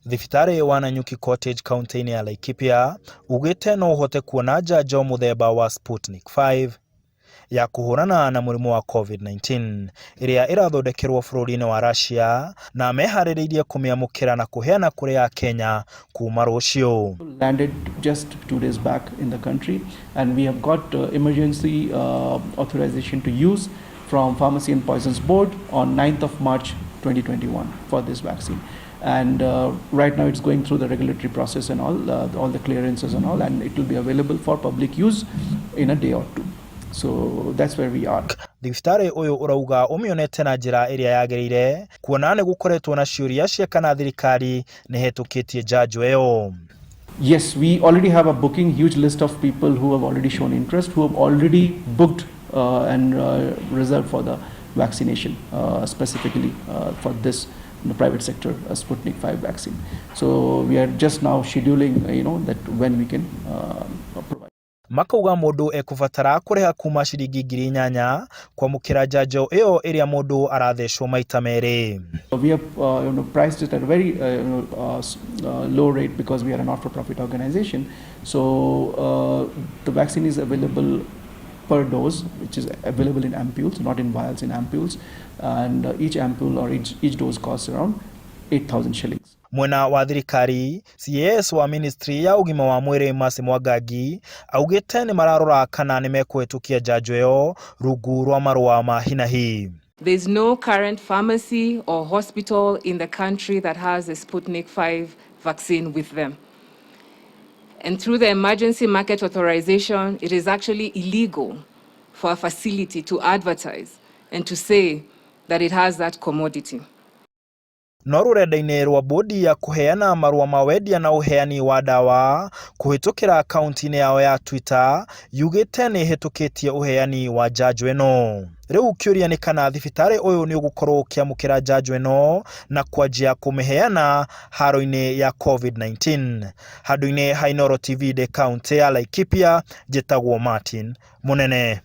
Thibitarĩ wa Nanyuki Cottage kaunti-inĩ ya Laikipia ugĩte no ũhote kuona njanjo mũthemba wa Sputnik 5 ya kũhũrana na mũrimũ wa COVID-19 ĩrĩa ĩrathondekerwo bũrũri-inĩ wa Russia na meharĩrĩirie kũmĩamũkĩra na kũheana kũrĩ Akenya kuma rũciũ. Landed just 2 days back in the country, and we have got emergency authorization to use from Pharmacy and Poisons Board on 9th of March 2021 for this vaccine. And right now it's going through the regulatory process and all the clearances and all, and it will be available for public use in a day or two. So that's where we are. Thibitarĩ ũyũ ũrauga ũmĩonete na njĩra ĩrĩa yagĩrĩire kuona nĩ gũkoretwo na ciũria cia kana thirikari nĩ ĩhetũkĩtie njanjo ĩyo. Yes, we already have a booking, huge list of people who have already shown interest, who have already booked and reserved for the vaccination, specifically for this in the private sector Sputnik 5 vaccine. So we are just now scheduling that when we can provide. Makauga mũndũ ekũbatara kũrĩha kuma ciringi 8,000 kwamũkĩra njanjo ĩyo ĩrĩa mũndũ arathecwo maita merĩ. We have priced it at a very low rate because we are a not-for-profit organization. So the vaccine is available per dose, which is available in ampules, not in vials, in ampules, and each ampule or each dose costs around 8,000 shillings. Mwena wa thirikari, CS wa ministry ya ũgima wa mwĩrĩ Mercy Mwangangi augĩte nĩ mararora kana nĩ mekũhetũkia njanjo ĩyo rungu rwa marũa ma hinahi. There's no current pharmacy or hospital in the country that has a Sputnik 5 vaccine with them. And through the emergency market authorization, it is actually illegal for a facility to advertise and to say that it has that commodity. No rũrenda-inĩ rwa bodi ya kũheana marũa ma wendia na ũheani wa ndawa kũhĩtũkĩra akaunti-inĩ yao ya Twitter yugĩte nĩ ĩhĩtũkĩtie ũheani wa njanjo ĩno. Rĩu kĩũria nĩ kana thibitarĩ ũyũ nĩ ũgũkorwo ũkĩamũkĩra njanjo ĩno na kwanjia kũmĩheana haro-inĩ ya COVID-19. Handũ-inĩ ha Inooro TV ndĩ kaunti ya Laikipia, njĩtagwo Martin Mũnene.